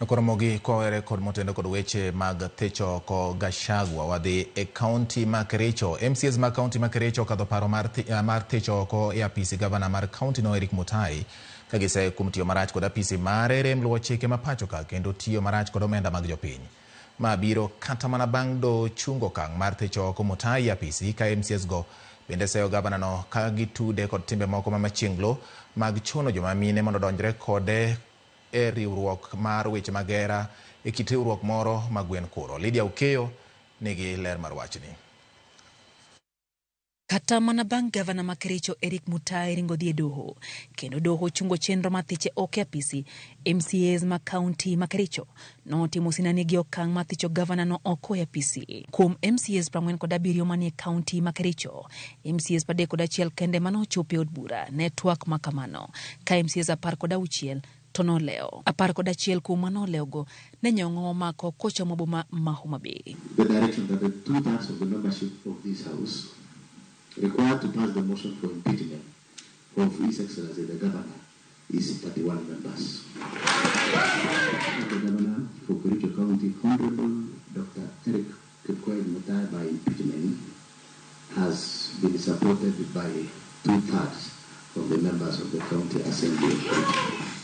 Koromogi kowere kod motendo kod weche mag thicho oko Gachagua wadhi e kaunti ma Kericho. MCAs mag kaunti ma Kericho okadho paro mar thicho oko e apisi gavana mar kaunti no Eric Mutai ka giseye kuom tiyo marach kod apisi mare rem luwo chike ma pacho ka kendo tiyo marach kod omenda mag jopiny. Ma biro kata mana bang' do chungo okang' mar thicho oko Mutai e apisi ka MCAs go bende seyo gavana no ka gitude kod timbe moko ma machienglo mag chuno joma mine mondo odonjre kode e riwruok mar weche mag hera e kit riwruok moro ma gwen kuro. Lydia Okeyo nigi ler mar wachni. Kata mana bang' gavana ma Kericho Eric Mutai ringo dhi e doho kendo doho chungo chenro mar thiche oko e apisi, MCAs ma kaunti ma Kericho notimo sinani gi okang' mar thicho gavana no oko e apisi. Kuom MCAs 47 manie kaunti ma Kericho, MCAs 31 kende manochopo e od bura ne twak ma kamano, ka MCAs 16 to nolewo. 11 kuom manolewogo ne nyong'o omako kochomo boma ma Homa Bay. The direction that the two-thirds of the membership of this house required to pass the motion for impeachment of His Excellency the Governor is 31 members. The Governor for Kericho County, Honorable Dr. Eric Kipkoech Mutai, by impeachment has been supported by two-thirds of the members of the County Assembly.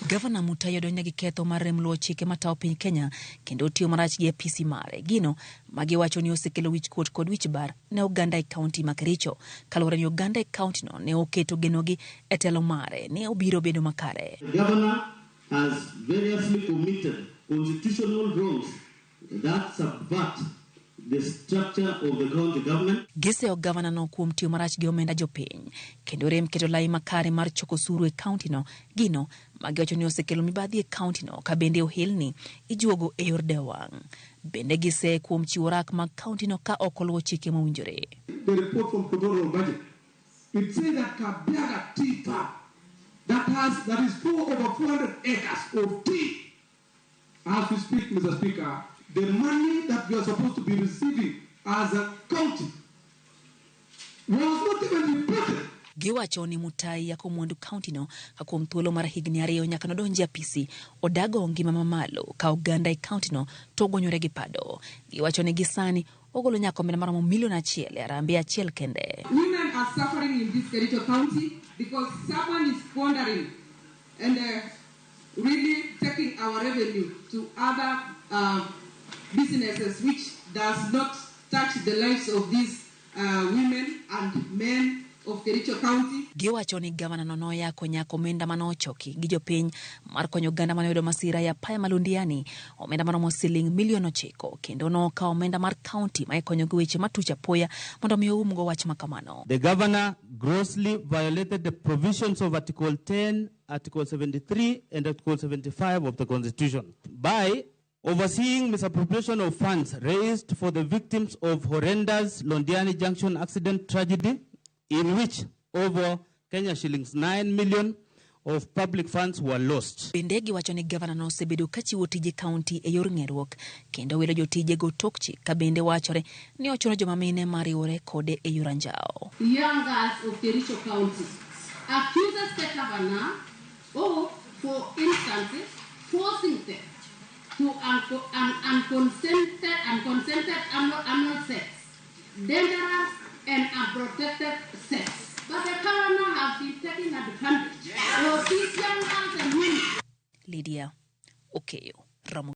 Gavana Mutai odonjne gi ketho mar rem luwo chike matayo piny Kenya kendo tiyo marach gi apisi mare. Gino magiwacho ni osekelo wichkuot kod wich bar ne oganda e kaunti ma Kericho kaluwore ni oganda e kaunti no ne oketo genogi e telo mare ne obiro bedo makare. The governor has variously committed constitutional wrongs that subvert the structure of the county government. Giseyo gavana no kuom tiyo marach gi omenda jopiny kendo rem keto lai makare mar choko osuru e kaunti no. Gino magiwacho ni osekelo mibadhi e kaunti no ka bende ohelni ijuogo e yor dewo wang'. Bende giseye kuom chiwo rak mag kaunti no ka ok oluwo chike mowinjore. The report from Control Budget, it says that Kabiaga Tea Farm that is over 400 acres of tea. As we speak, Mr. Speaker, the money that we are supposed to be receiving as a county was not even reported. Giwacho ni Mutai yako mwandu kaunti no ka kuom thuolo mar higni 2 nyaka nodonji e apisi odago ngima mamalo ka oganda e kaunti no to ogonyore gi pado. Giwacho ni gisani ogolo nyaka omenda maromo milion 1 e harambee achiel kende. Women are suffering in this Kericho County because someone is squandering and really taking our revenue to other businesses which does not touch the lives of these women and men of Kericho County. Giwacho ni gavana no noyako nyaka omenda manochoki gi jopiny mar konyo oganda mane oyudo masira e apaya ma Londiani, omenda maromo siling milion 9 kendo nokawo omenda mar kaunti ma ikonyo gi weche matuch apoya mondo mi oumgo wach ma kamano. The governor grossly violated the provisions of Article 10, Article 73 and Article 75 of the Constitution by overseeing misappropriation of funds raised for the victims of horrendous Londiani Junction accident tragedy, in which over Kenya shillings 9 million of public funds were lost. Bende giwacho ni gavana no osebedo ka chiwo tije kaunti e yor ng'eruok kendo wilo jotijego tok chik ka bende wachore ni ochuno joma mine mariwore kode e yor anjawo. Young girls of Kericho County accuses the governor of, for instance, forcing them to unconsented anal sex, dangerous and unprotected sex. But the governor has been taking advantage of these young girls and women. Lydia Okeyo, Ramogi.